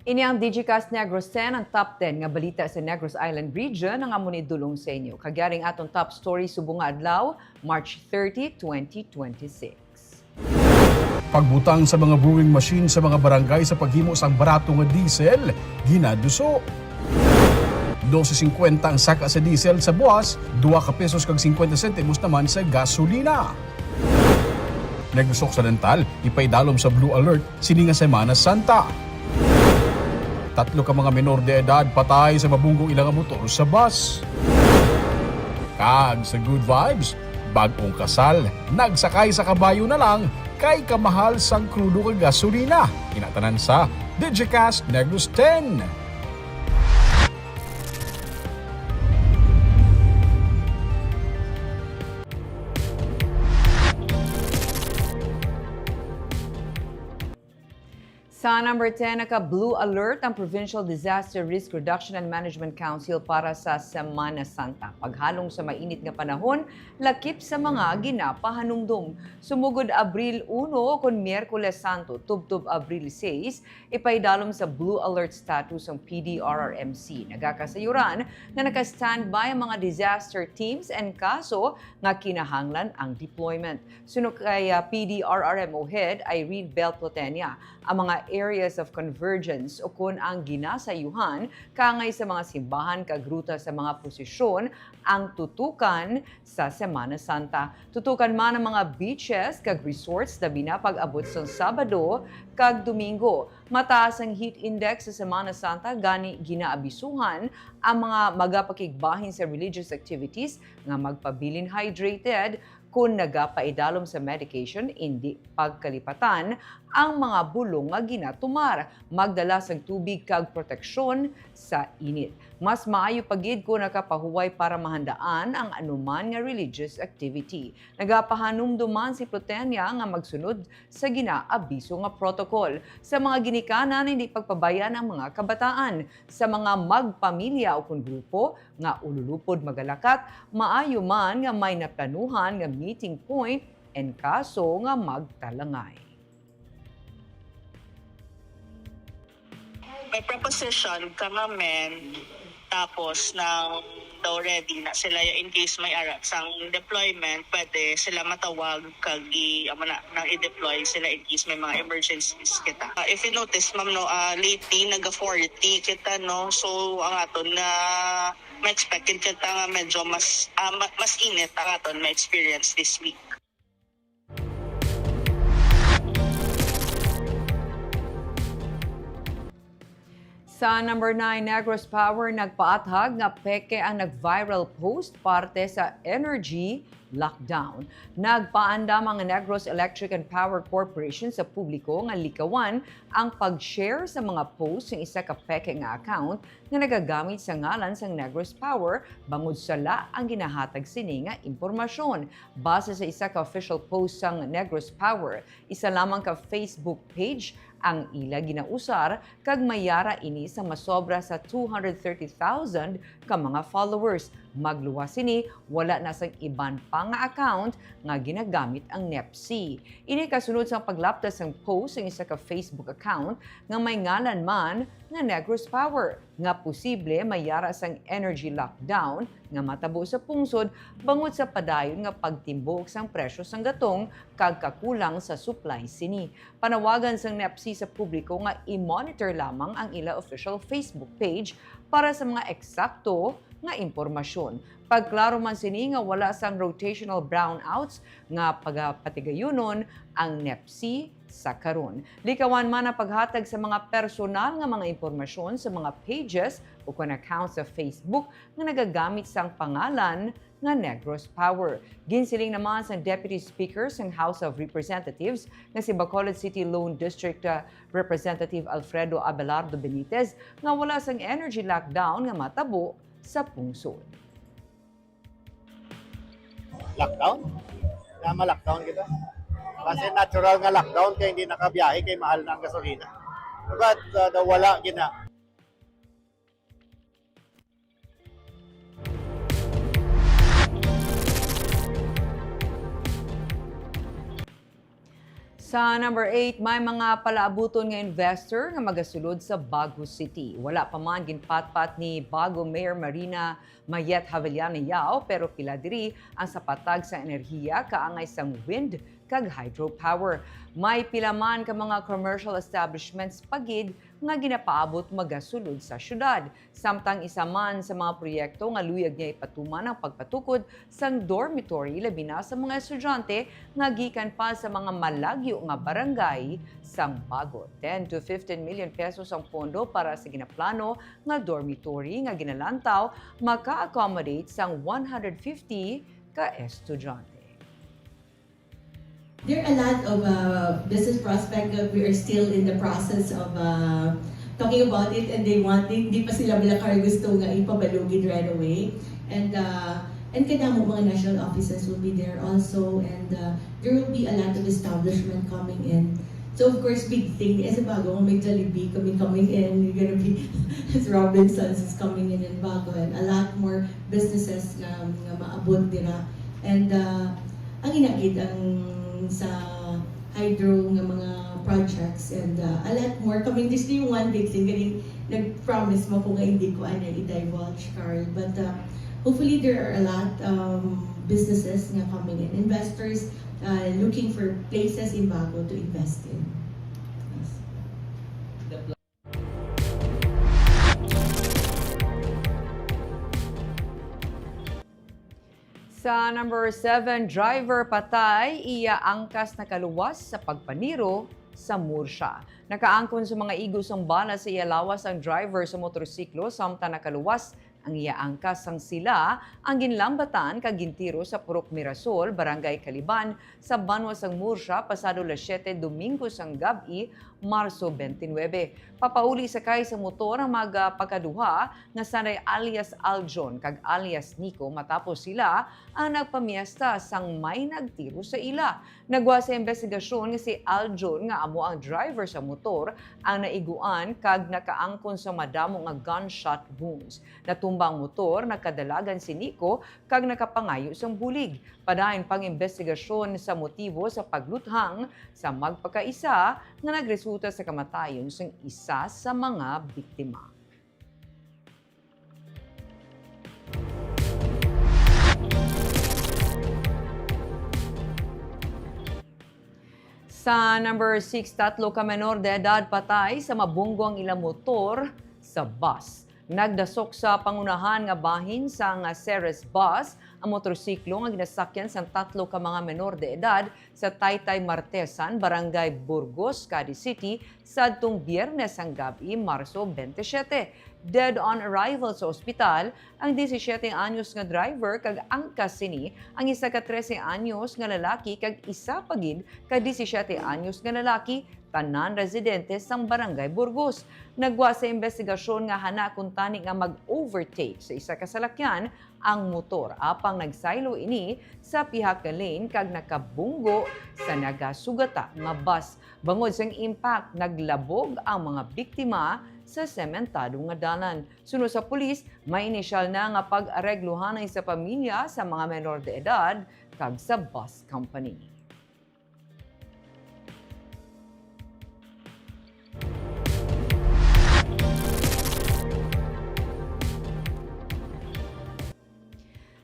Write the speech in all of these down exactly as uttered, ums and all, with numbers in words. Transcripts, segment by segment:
Ini ang Digicast Negros ten, ang top ten nga balita sa Negros Island Region, ang amo ni dulong sa inyo. Kag yari ang aton top story subong nga adlaw, March thirty, twenty twenty-six. Pagbutang sa mga brewing machine sa mga barangay sa paghimo sang barato nga diesel, ginaduso. Dose singkwenta ang saka sa diesel sa buwas, dua ka pesos kag singkwenta sentimos naman sa gasolina. Negros Occidental, ipaidalom sa Blue Alert sini nga Semana Santa. Tatlo ka mga menor de edad patay sa mabunggong ila nga motor sa bus. Kag sa Good Vibes, bag-ong kasal, nagsakay sa kabayo na lang kay kamahal sang krudo kag gasolina. Ina tanan sa Digicast Negros ten. Sa number ten, naka-blue alert ang Provincial Disaster Risk Reduction and Management Council para sa Semana Santa. Paghalong sa mainit nga panahon, lakip sa mga ginapahanumdom. Sumugod Abril uno kon Miyerkules Santo, tubtob Abril sais, ipaidalom sa blue alert status ang P D R R M C. Nagakasayuran nga naka-standby ang mga disaster teams and kaso nga kinahanglan ang deployment. Suno kay, ah, P D R R M O Head Irene Bell Plotenia, ang mga areas of convergence o kon ang ginasayuhan kaangay sa mga simbahan kag ruta sa mga posisyon ang tutukan sa Semana Santa. Tutukan man ang mga beaches kag resorts, labi na pag-abot sang Sabado kag Domingo. Mataas ang heat index sa Semana Santa, gani ginaabisuhan ang mga magapakigbahin sa religious activities nga magpabilin hydrated, kon nagapaidalom sa medication, indi pagkalipatan ang mga bulong nga ginatumar. Magdala sang tubig kag proteksyon sa init. Mas maayo pa gid kon nakapahuway para mahandaan ang anuman nga religious activity. Nagapahanumdom man si Plotenia nga magsunod sa ginaabiso nga protocol. Sa mga ginikanan, hindi pagpabayan ang mga kabataan. Sa mga magpamilya o kon grupo nga ululupod magalakat, maayo man nga may naplanuhan nga meeting point and kaso nga magtalangay. May preposition ka nga men, tapos nang daw ready na sila, in case may ara sang deployment, pwede sila matawag kag i-, amo na, nang i-deploy sila in case may mga emergencies kita. Ah, if you notice, ma'am, no, ah, lately, naga forty kita, no? So, ang aton nga ma-expected kita nga medyo mas, ah, ma-, mas init ang aton ma-experience this week. Sa number nine, Negros Power nagpaathag nga peke ang nag-viral post parte sa energy lockdown. Nagpaandam ang Negros Electric and Power Corporation sa publiko nga likawan ang pag-share sa mga post sang isa ka peke nga account nga nagagamit sa ngalan sang Negros Power bangod sala ang ginahatag sini nga impormasyon. Base sa isa ka official post sang Negros Power, isa lamang ka Facebook page ang ila ginausar kag may yara ini sa masobra sa two hundred thirty thousand ka mga followers. Magluwas sini, wala na sang iban pa nga account nga ginagamit ang NEPC. Ini kasunod sang paglaptas sang post sang isa ka Facebook account nga may ngalan man nga Negros Power, nga posible may yara sang energy lockdown nga matabo sa pungsod bangod sa padayon nga pagtimbok sang presyo sang gatong kag kakulang sa supply sini. Panawagan sang NEPC sa publiko nga i-monitor lamang ang ila official Facebook page para sa mga eksakto nga impormasyon. Pagklaro man sini nga wala sang rotational brownouts nga pagapatigayunon ang NEPC sa karon. Likawan man ang paghatag sa mga personal nga mga impormasyon sa mga pages o kon account sa Facebook nga nagagamit sang pangalan nga Negros Power. Ginsiling naman sang Deputy Speaker sang House of Representatives nga si Bacolod City Lone District, uh, Representative Alfredo Abelardo Benitez nga wala sang energy lockdown nga matabo sa pungsod. Lockdown? Na ma-lockdown kita? Kasi natural nga lockdown kay hindi nakabiyahe kay mahal na ang gasolina. But, uh, nawala gina. Sa number eight, may mga palaabuton nga investor nga magasulod sa Bago City. Wala pa man ginpatpat ni Bago Mayor Marina Mayet Javellana Yao, pero pila diri ang sa patag sa enerhiya kaangay sang wind kag hydropower. May pila man ka mga commercial establishments pa gid nga ginapaabot magasulod sa syudad. Samtang isa man sa mga proyekto nga luyag niya ipatuman ang pagpatukod sang dormitory, labi na sa mga estudyante nga gikan pa sa mga malagyo nga barangay sang Bago. Ten to fifteen million pesos ang pondo para sa ginaplano nga dormitory nga ginalantaw maka-accommodate sang one hundred fifty ka estudyante. There are a lot of uh, business prospects that we are still in the process of uh, talking about it, and they want, hindi pa sila Bulacar gusto nga ipabalugid right away. And uh, and kadamo mga national offices will be there also, and uh, there will be a lot of establishment coming in. So of course, big thing is Bago, may Jollibee coming coming in. You're gonna be Robinsons is coming in in Bago, and a lot more businesses nga, nga maabot dira. And uh, ang inagid ang sa hydro nga mga projects and uh, a lot more coming. This is one big thing. Galing nag-promise mo ko nga hindi ko ana i-divulge, Carl. But uh, hopefully there are a lot um, businesses nga coming in. Investors uh, looking for places in Bago to invest in. Yes. Sa number seven, driver patay, iya angkas nakaluwas sa pagpaniro sa Murcia. Nakaangkon sa mga igos ang bala sa iya lawas ang driver sa motorsiklo, samtang nakaluwas ang iya angkas sang sila ang ginlambatan kag gintiro sa Purok Mirasol, Barangay Caliban, sa banwa sang Murcia, pasado las siete Domingo sang gab-i, Marso twenty-nine. Papauli sakay sa motor ang magpakaduha nga sanay alias Aljon kag alias Nico, matapos sila ang nagpamiesta sang may nagtiro sa ila. Nagwa sa imbestigasyon nga si Aljon, nga amo ang driver sa motor, ang naiguan kag nakaangkon sa madamo nga gunshot wounds. Natumba ang motor, nagkadalagan si Nico kag nakapangayo sang bulig. Padayon pang imbestigasyon sa motibo sa pagluthang sa magpakaisa nga nagresulta sa kamatayon sang isa sa mga biktima. Sa number six, tatlo ka menor de edad patay sa mabunggo ang ilang motor sa bus. Nagdasok sa pangunahan nga bahin sang Ceres bus ang motorsiklo nga ginasakyan sang tatlo ka mga menor de edad sa Taytay Martesan, Barangay Burgos, Cadiz City, sadtong Biyernes sang gab-i, Marso twenty-seven. Dead on arrival sa ospital ang disisiete anyos nga driver kag angkas sini ang isa ka trese anyos nga lalaki kag isa pa gid ka disisiete anyos nga lalaki, tanan residente sang Barangay Burgos. Nagwa sa imbestigasyon nga hana kuntani nga mag-overtake sa isa ka salakyan ang motor, apang nagsaylo ini sa pihak nga lane kag nakabunggo sa nagasugata nga bus. Bangod sang impact, naglabog ang mga biktima sa sementado nga dalan. Suno sa pulis, may inisyal na nga pag-aregluhanay sa pamilya sa mga menor de edad kag sa bus company.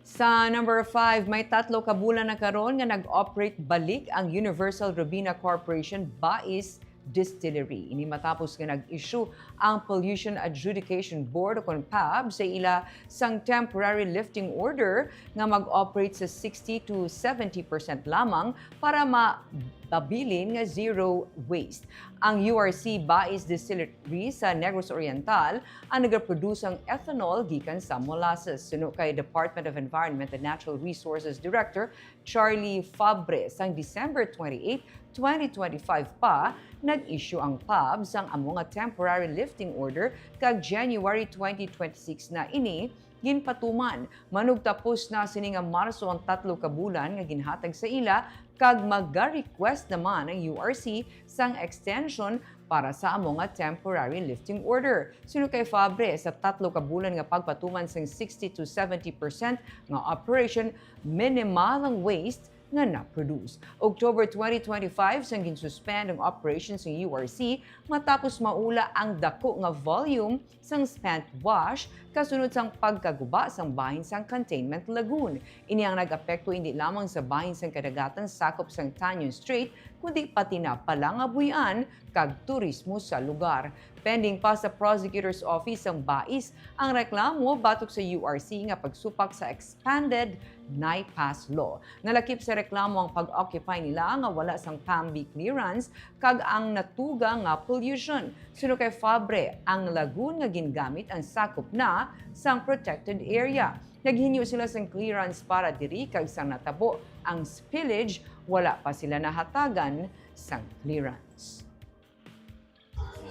Sa number five, may tatlo ka bulan na karon nga nag-operate balik ang Universal Robina Corporation Bais Distillery. Ini matapos nga nag-issue ang Pollution Adjudication Board o kon PAB sa ila sang temporary lifting order nga mag-operate sa sixty to seventy percent lamang para ma- mabilin nga zero waste. Ang U R C Bais Distillery sa Negros Oriental ang nagaproduce sang ethanol gikan sa molasses. Suno kay Department of Environment and Natural Resources Director Charlie Fabre, sang December twenty-eight, twenty twenty-five pa nag-issue ang PAB sang amo nga temporary lifting order, kag January twenty twenty-six na ini ginpatuman. Manugtapos na sini nga Marso ang tatlo ka bulan nga ginhatag sa ila, kag maga-request naman ang U R C sang extension para sa amo nga temporary lifting order. Suno kay Fabre, sa tatlo ka bulan nga pagpatuman sang sixty to seventy percent nga operation, minimal ang waste nga na-produce. October twenty twenty-five sang ginsuspend ang operation sang U R C matapos maula ang dako nga volume sang spent wash kasunod sang pagkaguba sang bahin sang containment lagoon. Ini ang nag-apekto indi lamang sa bahin sang kadagatan sakop sang Tanjung Strait, kundi pati na Palangabuyan kag turismo sa lugar. Pending pa sa Prosecutor's Office ang bais ang reklamo batok sa U R C nga pagsupak sa expanded NIPAS law. Nalakip sa reklamo ang pag-occupy nila nga wala sang PAMB clearance kag ang natuga nga pollution. Suno kay Fabre, ang lagoon nga gingamit ang sakop na sang protected area. Naghinyo sila sang clearance para diri kag sang natabo ang spillage, wala pa sila nahatagan sang clearance.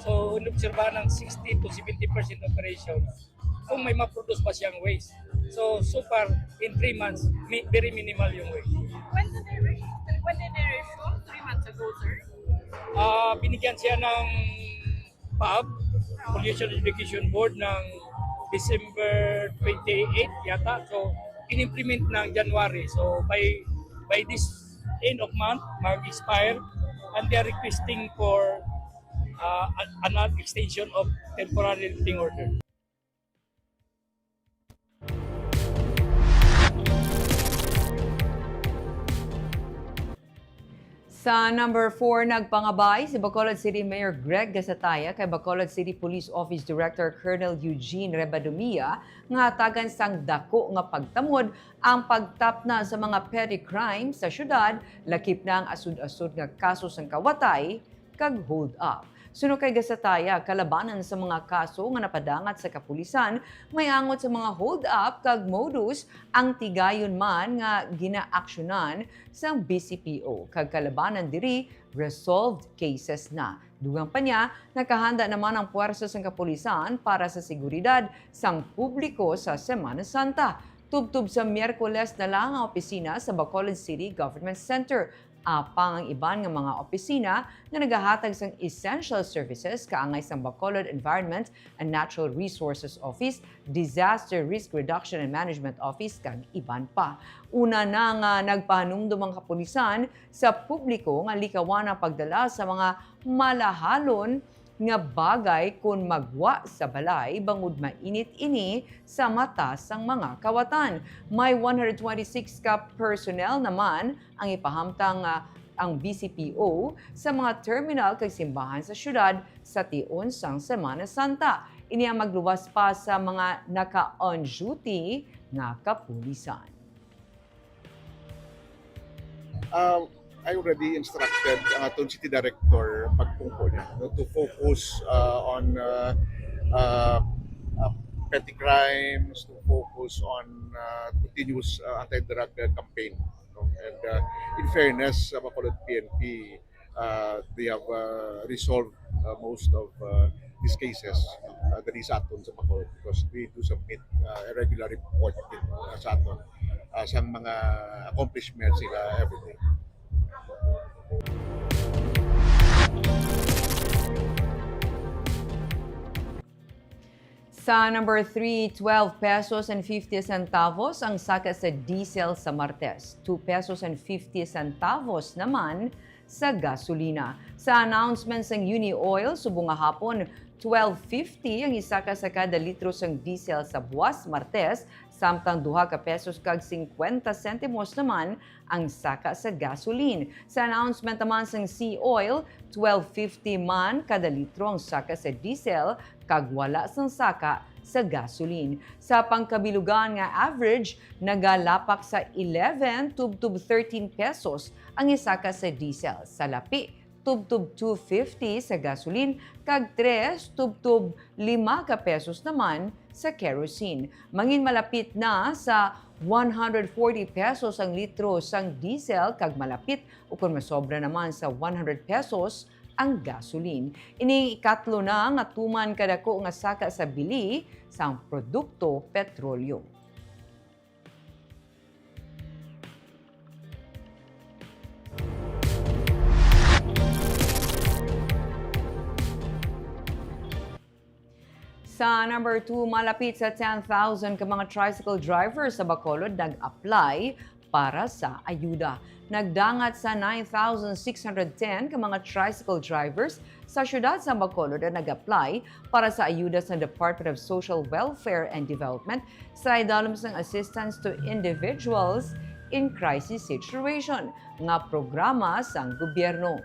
So, inobserbahan ng sixty to seventy percent operation kung may ma-produce pa siyang waste. So, so far, in three months, mi-, very minimal yung waste. When did they re-, when did they resume? Three months ago, sir? Ah, binigyan siya ng PAB, Pollution Adjudication Board, ng December twenty-eight yata. So, in-implement ng January. So, by, by this end of month, mag-expire, and they are requesting for uh, an, an extension of temporary lifting order. Sa number four, nagpangabay si Bacolod City Mayor Greg Gasataya kay Bacolod City Police Office Director Colonel Eugene Rebadumia nga hatagan sang dako nga pagtamod ang pagtapna sa mga petty crime sa syudad, lakip na ang asud-asud nga kaso sang kawatay kag hold up. Suno kay Gasataya, kalabanan sa mga kaso nga napadangat sa kapulisan, may angot sa mga hold up kag modus ang tigayon man nga ginaaksyonan sang B C P O, kag kalabanan diri resolved cases na. Dugang pa niya, nakahanda naman ang puwersa sang kapulisan para sa seguridad sang publiko sa Semana Santa. Tubtob sa Miyerkules na lang ang opisina sa Bacolod City Government Center. Apang ang iban nga mga opisina nga nagahatag sang essential services kaangay sang Bacolod Environment and Natural Resources Office, Disaster Risk Reduction and Management Office, kag iban pa. Una na nga nagpahanumdom ang kapulisan sa publiko nga likawan ang pagdala sa mga malahalon nga bagay kon maggwa sa balay, bangod mainit ini sa mata sang mga kawatan. May one hundred twenty-six ka personnel naman ang ipahamtang, ah, ang B C P O sa mga terminal kag simbahan sa syudad sa tion sang Semana Santa. Ini ang magluwas pa sa mga naka-on duty nga kapulisan. Uh, I already instructed ang aton city director pagpungko niya, no, to focus, uh, on, uh, uh, uh, petty crimes, to focus on, uh, continuous, uh, anti-drug, uh, campaign, no? And, uh, in fairness sa Bacolod P N P, uh, they have, uh, resolved, uh, most of, uh, these cases, uh, diri sa aton sa Bacolod, because we do submit, uh, a regular report, uh, sa aton, uh, sang mga accomplishments nila every day. Sa number three, twelve pesos and fifty centavos ang saka sa diesel sa Martes. Two pesos and fifty centavos naman sa gasolina. Sa announcement sang UniOil, subong nga hapon, twelve fifty ang isaka sa kada litro sang diesel sa buas Martes, samtang duha ka pesos kag singkwenta sentimos naman ang saka sa gasoline. Sa announcement naman sang SeaOil, twelve fifty man kada litro ang saka sa diesel kag wala sang saka sa gasoline. Sa pangkabilugan nga average, nagalapak sa eleven tubtob thirteen pesos ang isaka sa diesel. Sa lapi, tubtob two fifty sa gasoline kag tres tubtob lima ka pesos naman sa kerosene. Mangin malapit na sa one hundred forty pesos ang litro sang diesel kag malapit ukon masobra naman sa one hundred pesos ang gasoline. Ini ikatlo na nga tuman kadako nga saka sa bili sang produkto petrolyo. Sa number two, malapit sa ten thousand ka mga tricycle drivers sa Bacolod nag-apply para sa ayuda. Nagdangat sa nine thousand six hundred ten ka mga tricycle drivers sa siyudad sa Bacolod ang nag-apply para sa ayuda sa Department of Social Welfare and Development sa idalom sang Assistance to Individuals in Crisis Situation nga programa sang gobyerno.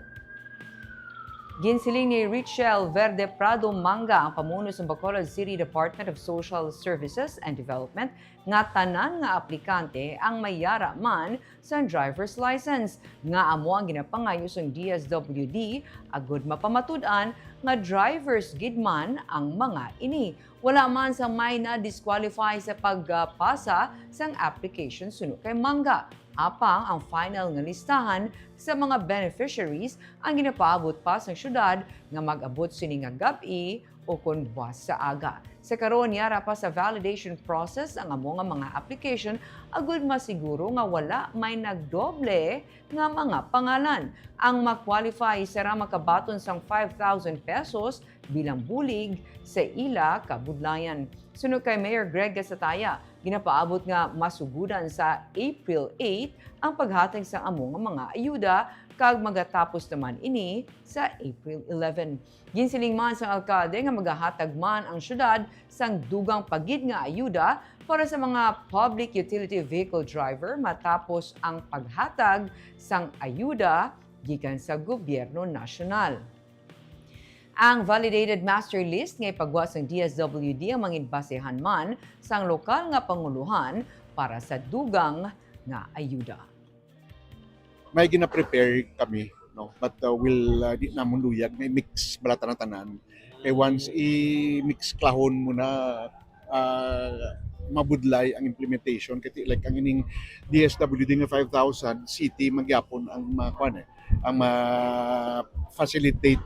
Ginsiling ni Richelle Verde Prado Manga, ang pamuno sa Bacolod City Department of Social Services and Development, nga tanan nga aplikante ang may yara man sang driver's license, nga amo ang ginapangayo sang D S W D, agud mapamatud-an nga drivers gid man ang mga ini. Wala man sang may na-disqualify sa pagpasa sang application suno kay Manga. Apang ang final nga listahan sa mga beneficiaries ang ginapaabot pa sang siyudad nga mag-abot sini nga gab-i o kon buwas sa aga. Sa karon, yara pa sa validation process ang amo nga mga application, agud masiguro nga wala may nagdoble nga mga pangalan. Ang ma-qualify sara makabaton sang five thousand pesos bilang bulig sa ila kabudlayan. Suno kay Mayor Greg Gasataya, ginapaabot nga masugudan sa April eight ang paghatag sang amo nga mga ayuda, kag magatapos naman ini sa April eleven. Ginsiling man sang alkalde nga magahatag man ang siyudad sang dugang pa gid nga ayuda para sa mga public utility vehicle driver matapos ang paghatag sang ayuda gikan sa gobyerno nasyonal. Ang validated master list nga ipagwa sang D S W D ang mangin basehan man sang lokal nga pangulohan para sa dugang nga ayuda. May gina-prepare kami, no? But uh, will uh, di namon luyag may mix balatan ang tanan. Kay once i-mix klahon mo na, uh, mabudlay ang implementation, kay like ang ining D S W D nga five thousand, city magyapon ang mga kwan eh, ang ma-facilitate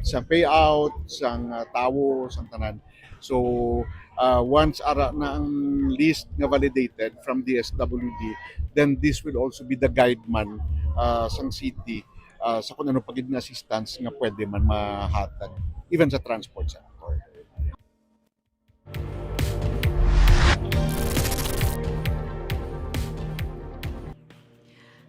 sa payout, sang uh, tawo, sang tanan. So uh, once ara na ang list nga validated from D S W D, then this will also be the guide man uh, sang city uh, sa kung ano pa gid nga assistance nga pwede man mahatag, even sa transport sector.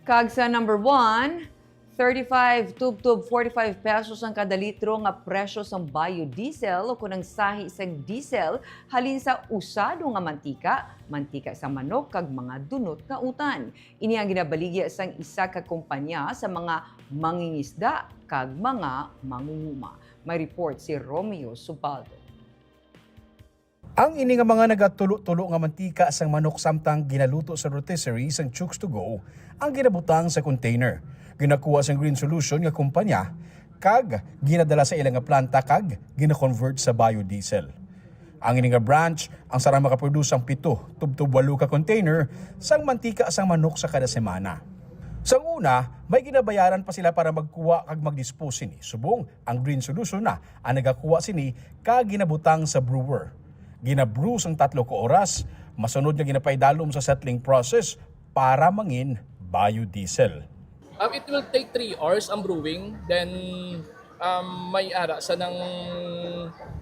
Kag sa number one, thirty-five tubtob forty-five pesos ang kada litro nga presyo sang biodiesel o kon ang sahi sang diesel halin sa usado nga mantika, mantika sa manok kag mga dunot nga utan. Ini ang ginabaligya sang isa ka kompanya sa mga mangingisda kag mga mangunguma. May report si Romeo Subaldo. Ang ini nga mga nagatulo-tulo nga mantika sang manok samtang ginaluto sa rotisserie sang Chooks to Go ang ginabutang sa container, ginakuha sang Green Solution nga kompanya kag ginadala sa ila nga planta kag gina-convert sa biodiesel. Ang ini nga branch ang sarang makaproduce sang pito tubtob walo ka container sang mantika sang manok sa kada semana. Sang una, may ginabayaran pa sila para magkuha kag mag-dispose sini, subong ang Green Solution na ang nagakuha sini kag ginabutang sa brewer. Gina-brew sang tatlo ka oras, masunod nga ginapaidalom sa settling process para mangin biodiesel. Um, it will take three hours ang brewing, then um, may ara sa nang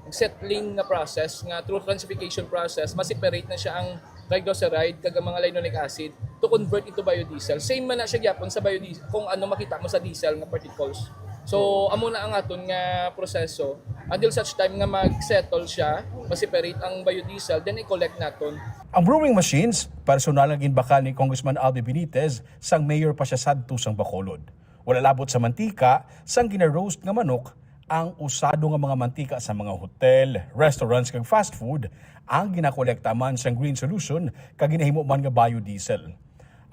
settling nga process nga through transvication process, ma-separate na siya ang triglyceride kag ang mga linoleic acid to convert into biodiesel. Same man na siya gyapon sa biodiesel kung ano makita mo sa diesel nga particles. So amo na ang aton nga proseso until such time nga mag-settle siya, ma-separate ang biodiesel, then i-collect naton. Ang brewing machines, personal nga ginbakal ni Congressman Albi Benitez sang mayor pa siya sadto sang Bacolod. Wala labot sa mantika sang gina-roast nga manok, ang usado nga mga mantika sa mga hotel, restaurants kag fast food ang ginakolekta man sang Green Solution kag ginahimo man nga biodiesel.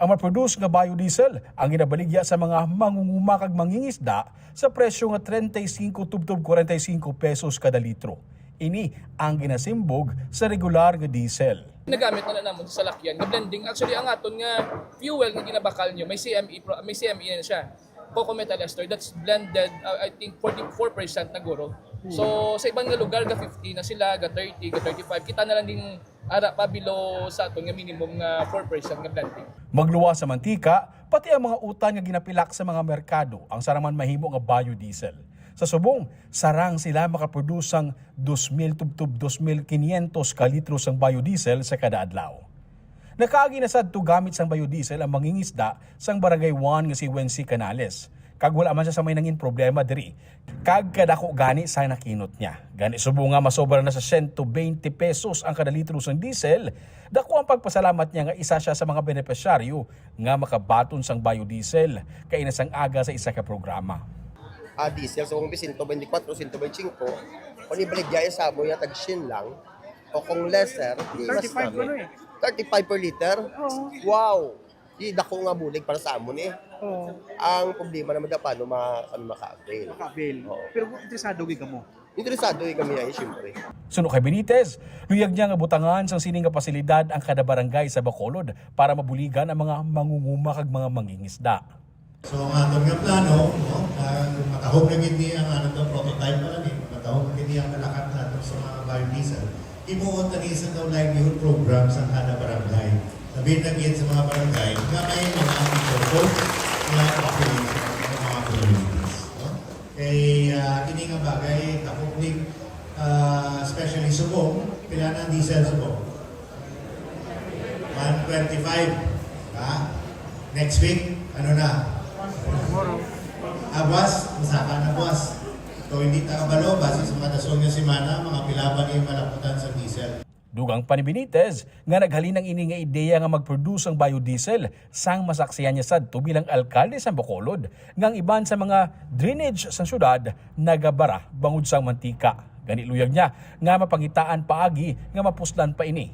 Ang ma-produce nga biodiesel ang ginabaligya sa mga mangunguma kag mangingisda sa presyo nga treinta y cinco tubtob cuarenta y cinco pesos kada litro. Ini ang ginasimbog sa regular nga diesel. Nagamit na na namon sa salakyan nga blending. Actually, ang aton nga fuel nga ginabakal niyo, may C M E pro- may C M E na siya. Coco methyl ester, that's blended, uh, I think forty-four percent na guro. So sa ibang nga lugar ga fifty na sila, ga thirty, ga thirty-five. Kita na lang din ara pa below sa aton nga minimum nga four percent nga blending. Magluwas sa mantika, pati ang mga utan nga ginapilak sa mga merkado ang saraman mahimo nga biodiesel. Sa subong, sarang sila makaproduce sang dos mil tubtob dos mil quinientos ka litro sang biodiesel sa kada adlaw. Nakaagi na sadto gamit sang biodiesel ang mangingisda sang Barangay one nga si Wency Canales, kag wala man siya sa may nangin problema diri, kag kadako gani sa nakinot niya. Gani, subong nga masobra na sa siyento bente pesos ang kada litro sang diesel, dako ang pagpasalamat niya nga isa siya sa mga benepisyaryo nga makabaton sang biodiesel kaina sang aga sa isa ka programa. Ah, diesel. So kung siyento bente kwatro, siyento bente singko, kung ibaligya sa amo yung tag-shin lang, o kung lesser, di mas Thirty-five kami. ano eh. Thirty-five per liter? Oo. Wow! Di dako nga bulig para sa amo ni. Oo. Ang problema naman daw paano ma ano maka-avail. Maka-avail. Oo. Pero kung interesado gyud kamo. Interesado eh kami ay siyempre. Suno kay Benitez, luyag niya nga butangan sang sini nga pasilidad ang kada barangay sa Bacolod para mabuligan ang mga mangunguma kag mga mangingisda. So ang aton nga plano, no, kag matahom na gid ni ang ano to, prototype pa lang eh, matahom na gid ni ang kalakat nato sa mga biodiesel. Himuon ta ni sa daw livelihood program sa kada barangay. Sabi na gid sa mga barangay nga may mga ito nga population ng mga communities. No? Kay ah, kini nga bagay, kapupling, ah, especially subong, pila na ang diesel subong? One twenty-five. Ha? Next week, ano na? Ah, buwas, masaka na buwas. So, hindi ta kabalo, base sa mga dason nga semana, mga pila ba ni malaputan sa diesel. Dugang pa ni Benitez nga naghalin ang ini nga ideya nga mag-produce ang biodiesel sang masaksihan niya sadto bilang alkalde sa Bacolod nga ang iban sa mga drainage sa syudad nagabara bangod sang mantika. Gani luyag niya nga mapangitaan paagi nga mapuslan pa ini.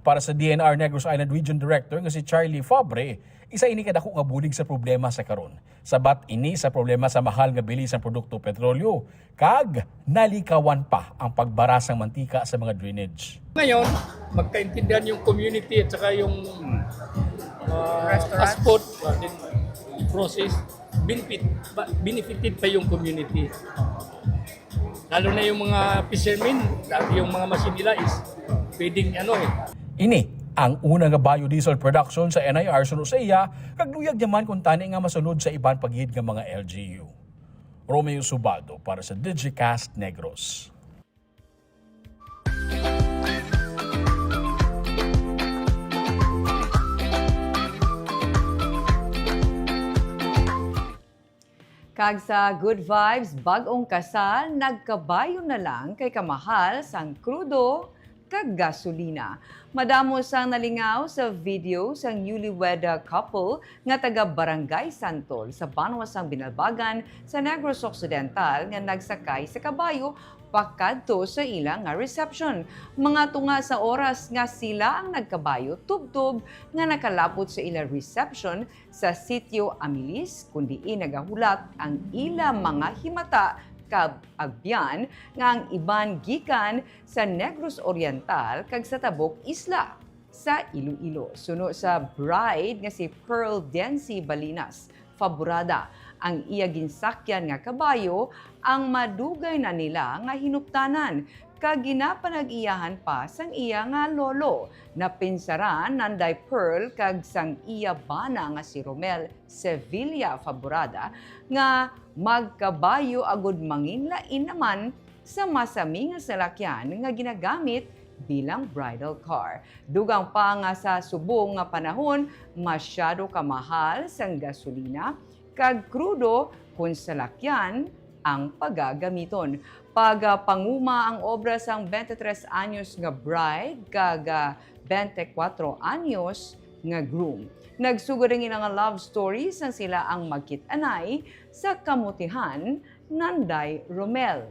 Para sa D N R Negros Island Region Director nga si Charlie Fabre, isa ini ka dako nga bulig sa problema sa karon. Sabat ini sa problema sa mahal nga bili sang produkto petrolyo, kag nalikawan pa ang pagbara sang mantika sa mga drainage. Ngayon, magkaintindihan yung community at saka yung uh, fast food uh, process, benefit, ba- benefited pa yung community. Lalo na yung mga fishermen, dati yung mga machine nila is pwedeng ano eh, Ini ang una nga biodiesel production sa N I R suno sa iya, kag luyag niya man kung tani nga masunod sa iban pa gid nga mga L G U. Romeo Subaldo para sa Digicast Negros. Kag sa Good Vibes, bag-ong kasal, nagkabayo na lang kay kamahal sang krudo kag gasolina. Madamo sang nalingaw sa video sang newlywed couple nga taga Barangay Santol sa banwa sang Binalbagan sa Negros Occidental nga nagsakay sa kabayo pakadto sa ila nga reception. Mga tunga sa oras nga sila ang nagkabayo tubtob nga nakalapot sa ila reception sa Sitio Amilis, kun diin nagahulat ang ila mga himata kag abyan nga ang iban gikan sa Negros Oriental kag sa Tabok Isla sa Iloilo. Suno sa bride nga si Pearl Dency Balinas Faburada, ang iya ginsakyan nga kabayo ang madugay na nila nga hinuptanan kag ginapanag-iyahan pa sang iya nga lolo. Napinsaran nanday Pearl kag sang iya bana nga si Romel Sevilla Faburada nga magkabayo agud manginlain naman sa masami nga salakyan nga ginagamit bilang bridal car. Dugang pa nga sa subong nga panahon, masyado kamahal sang gasolina kag krudo kon salakyan ang pagagamiton. Pagapanguma ang obra sang twenty-three anyos nga bride kag ah, twenty-four anyos nga groom. Nagsugod ang ila nga love story sang sila ang magkit-anay sa kamutihan nanday Romel.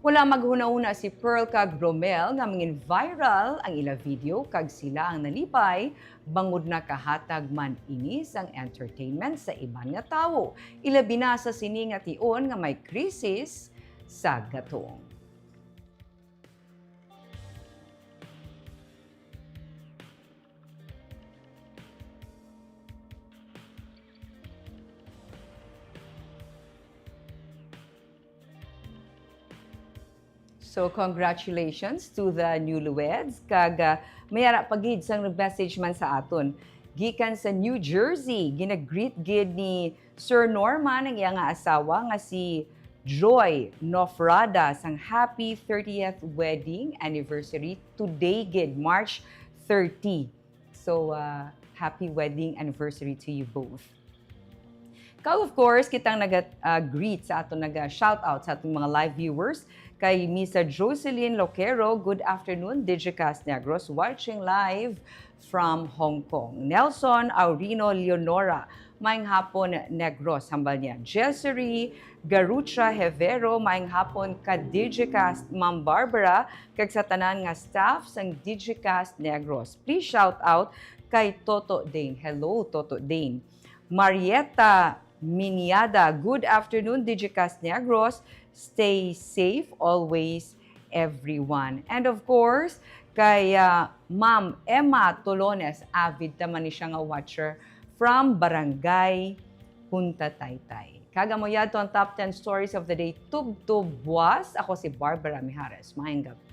Wala maghunahuna si Pearl kag Romel nga mangin viral ang ila video kag sila ang nalipay bangod nakahatag man ini sang entertainment sa iban nga tawo, ilabi na sa sini nga tion nga may krisis sa gatong. So, congratulations to the newlyweds. Kag ah, may ara pa gid sang nag-message man sa aton. Gikan sa New Jersey, ginagreet gid ni Sir Norman ang iya nga asawa nga si Joy Nofrada sang happy thirtieth wedding anniversary today gid, March thirty. So, uh, happy wedding anniversary to you both. Kag of course, kitang naga-, uh, greet sa aton, naga-shout out sa aton mga live viewers. Kay Misa Jocelyn Loquero, "Good afternoon, Digicast Negros, watching live from Hong Kong." Nelson Aurino Leonora, "Maayong hapon, Negros," hambal niya. Jessery Garucha Hevero, "Maayong hapon ka Digicast, Ma'am Barbara, kag sa tanan nga staff sang Digicast Negros. Please shout out kay Toto Dane." Hello, Toto Dane. Marietta Miniada, "Good afternoon, Digicast Negros. Stay safe always, everyone." And of course, kay, ah, Ma'am Emma Tolones, avid naman ni siya nga watcher from Barangay Punta Taytay. Kag amo yadto ang top ten stories of the day, tubtob buas. Ako si Barbara Mijares. Maayong gabi.